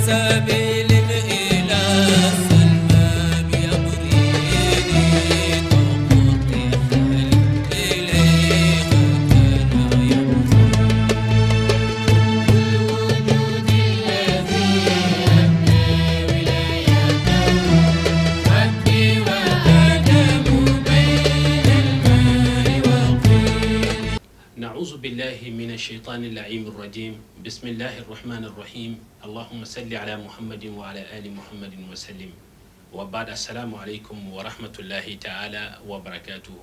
سبيل إلى السلمى بيغريني تقطع إليه كان يبغي الوجود الذي أبنى ولايته ربي وآدم بين الماء والطين. نعوذ بالله من الشيطان اللعين الرجيم. بسم الله الرحمن الرحيم. اللهم صل على محمد وعلى آل محمد وسلم. وبعد، السلام عليكم ورحمة الله تعالى وبركاته.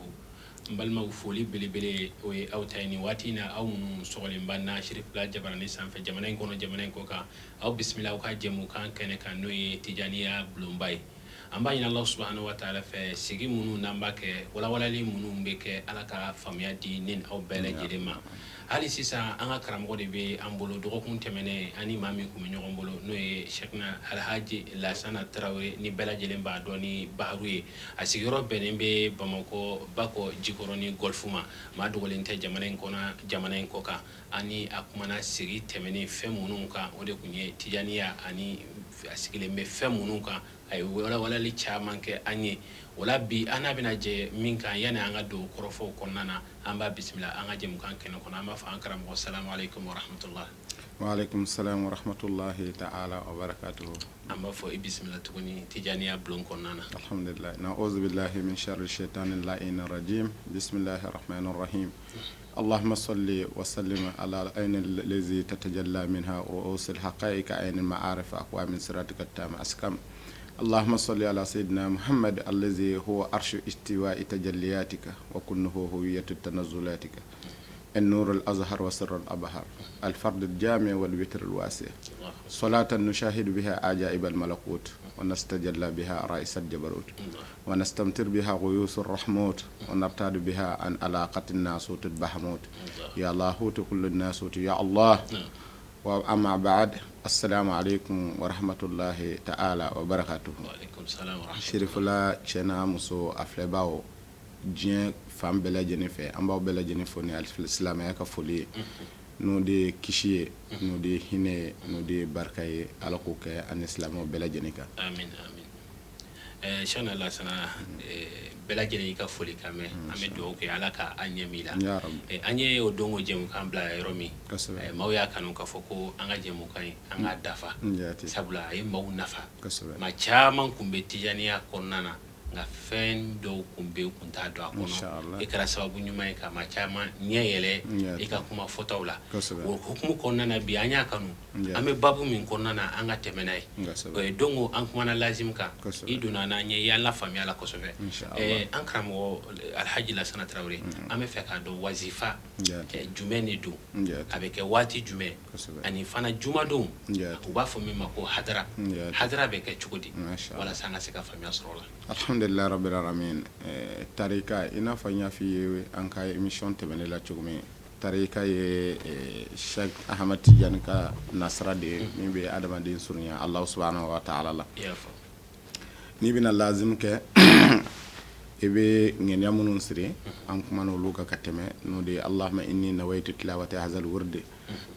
N balimaw, foli belebele o ye aw ta ye nin waati in na, aw minnu sɔgɔlen b'an na Cherifila jabarani sanfɛ, jamana in kɔnɔ, jamana in kɔ kan. Aw bisimila aw ka jɛmukan kɛnɛ kan, n'o ye Tijaniya bulonba ye. An b'a ɲini Allah subahanahu wa taala fɛ, sigi minnu n'an b'a kɛ, walawalali minnu bɛ kɛ, Ala ka faamuya di ne ni aw bɛɛ lajɛlen ma. Hali sisan, an ka karamɔgɔ de bɛ an bolo. Dɔgɔkun tɛmɛnen, ani maa min tun bɛ ɲɔgɔn bolo, n'o ye Cheikhna Alhaji Lasana Tarawele, ni bɛɛ lajɛlen b'a dɔn ni Baharu ye. A sigiyɔrɔ bɛnnen bɛ Bamakɔ, Bakɔ Jikɔrɔni Golf ma. Maa dogolen tɛ jamana in kɔnɔ, jamana in kɔ kan. Ani a kumana sigi tɛmɛnen fɛn minnu kan, o de tun ye Tijaniya ani a sigilen bɛ fɛn minnu kan. A ye walawalali caman kɛ an ye o la. Bi, an n'a bɛna jɛ min kan, yanni an ka don kɔrɔfɔw kɔnɔna na, an b'a bisimila an ka jɛmukan kɛnɛ kɔnɔ. An b'a fɔ an karamɔgɔ, salamu aleykum wa rahmatullah. Waaleykum salam wa rahmatullahi ta'ala wa barakatuhu. An b'a fɔ i bisimila tuguni Tijaniya bulon kɔnɔna na. Alhamdulillah. Na'udhu billahi min sharri shaitanir la'inir rajim. Bismillahir rahmanir rahim. اللهم صل وسلم على العين الذي تتجلى منها رؤوس الحقائق، عين المعارف، أقوى من صراطك التام أسكم. اللهم صل على سيدنا محمد الذي هو عرش استواء تجلياتك وكنه هوية تنزلاتك، النور الأزهر وسر الأبهر، الفرد الجامع والوتر الواسع. صلاة نشاهد بها عجائب الملكوت، ونستجلى بها رئيس الجبروت، ونستمطر بها غيوث الرحموت، ونرتاد بها عن علاقة الناسوت البهموت، يا لاهوت كل الناسوت يا الله. وأما بعد، السلام عليكم ورحمة الله تعالى وبركاته. وعليكم السلام ورحمة. Cherifila cɛ n'a muso, a filɛbaw diɲɛ fan bɛɛ lajɛlen fɛ, an b'aw bɛɛ lajɛlen fo ni silamɛya ka foli ye, n'o de ye kisi ye, n'o de ye hinɛ ye, n'o de ye barika ye. Ala k'o kɛ ani silamɛw bɛɛ lajɛlen kan. Amin, amin. Cheikhna Lasana, bɛɛ lajɛlen y'i ka foli kan mɛn. An bɛ dugawu kɛ, Ala ka an ɲɛ min la. Ya Rabbi. An ye o don o jɛmukan bila yɔrɔ min, maaw y'a kanu k'a fɔ ko an ka jɛmukan in, an k'a dafa, sabula a ye maaw nafa. Maa caman tun bɛ Tijaniya kɔnɔna na, nka fɛn dɔw tun bɛ yen, u tun t'a dɔn a kɔnɔ. E kɛra sababu ɲuman ye ka maa caman ɲɛ yɛlɛ i ka kuma fɔtaw la. O hukumu kɔnɔna na, bi an y'a kanu, an bɛ babu min kɔnɔna na, an ka tɛmɛ n'a ye. O ye don o an kumana lazim kan, i donna n'an ye, i y'an lafaamuya la kosɛbɛ. An karamɔgɔ Alhaji Lasana Tarawele, an bɛ fɛ k'a dɔn wazifa jumɛn de don, a bɛ kɛ waati jumɛn, ani fana jumadon, u b'a fɔ min ma ko hadara, hadara bɛ kɛ cogo di, walasa an ka se ka faamuya sɔrɔ o la. Alhamdulillah rabbil alamin. Tarika, i n'a fɔ n y'a f'i ye an ka émission tɛmɛnen la cogo min, tarika ye Cheikh Ahmad Tidiane ka nasira de ye min bɛ adamaden surunya Allah subhanahu wa ta'ala la. N'i bɛna lazim kɛ, i bɛ ŋaniya minnu siri, an kumana olu kan ka tɛmɛ, n'o de ye: اللهم إني نويت تلاوة هذا الورد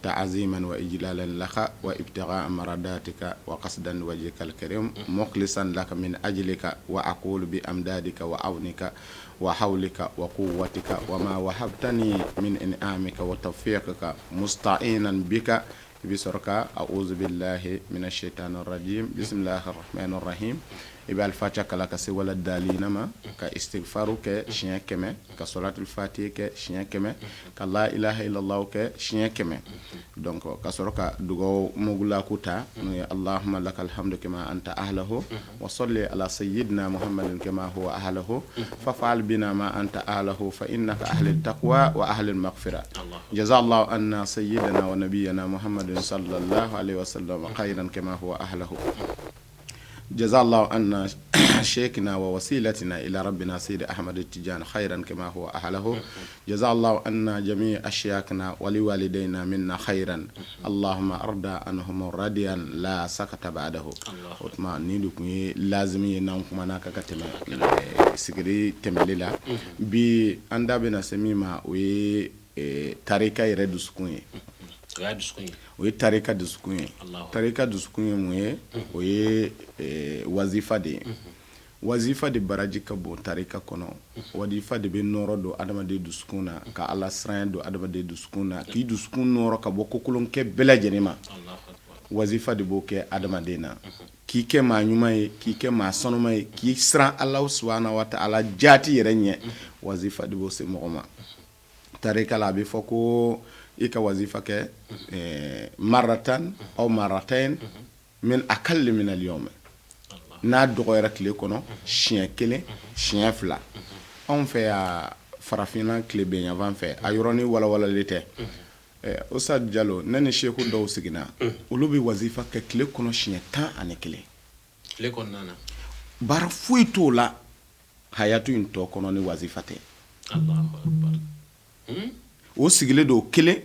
تعظيما وإجلالا لك وابتغاء مرضاتك وقصدا وجهك الكريم، مخلصا لك من أجلك، وأقول بأمدادك وعونك وحولك وقوتك وما وهبتني من إنعامك وتوفيقك، مستعينا بك. بسرك أعوذ بالله من الشيطان الرجيم، بسم الله الرحمن الرحيم. I bɛ Alifatiha kalan ka se wala dalina ma, ka istighfaru kɛ siɲɛ 100, ka solatul fatihi kɛ siɲɛ 100, ka la ilaha illallah kɛ siɲɛ 100. Donc ka sɔrɔ ka dugawu mugulaku ta, n'o ye: اللهم لك الحمد كما أنت أهله، وصل على سيدنا محمد كما هو أهله، فافعل بنا ما أنت أهله، فإنك أهل التقوى وأهل المغفرة، جزا الله عنا سيدنا ونبينا محمد صلى الله عليه وسلم خيرا كما هو أهله، جزا الله عنا شيخنا ووسيلتنا إلى ربنا سيد أحمد التجان خيرا كما هو أهله، جزا الله عنا جميع أشياخنا ولوالدينا منا خيرا، اللهم أرضى عنهم رضيا لا سخط بعده. O tuma nin de tun ye lazimi ye n'an kumana ka tɛmɛ sigiri tɛmɛli la. Bi, an da bɛna se min ma, o ye tarika yɛrɛ dusukun ye. O ye tarika dusukun ye. Tarika dusukun ye mun ye? O ye wazifa de ye. Wazifa de baraji ka bon tarika kɔnɔ. Wazifa de bɛ nɔɔrɔ don adamaden dusukun na, ka Ala siranya don adamaden dusukun na, k'i dusukun nɔɔrɔ ka bɔ kokolonkɛ bɛɛ lajɛlen ma. Wazifa de b'o kɛ adamaden na, k'i kɛ maa ɲuman ye, k'i kɛ maa sanuma ye, k'i siran Alahu subahana wa taala jaati yɛrɛ ɲɛ. Wazifa de b'o se mɔgɔ ma. Tarika la, a bɛ fɔ ko i ka wazifa kɛ maratan aw maratayn min akalli min al-yawm, n'a dɔgɔyara tile kɔnɔ siɲɛ kelen, siɲɛ fila. Anw fɛ yan farafinna tilebinyanfan fɛ, a yɔrɔnin walawalalen tɛ. Ustad Jalo, ne ni seku dɔw siginna, olu bɛ wazifa kɛ tile kɔnɔ siɲɛ 11. Tile kɔnɔna na. Baara foyi t'o la hayatu in tɔ kɔnɔ ni wazifa tɛ. O sigilen don kelen.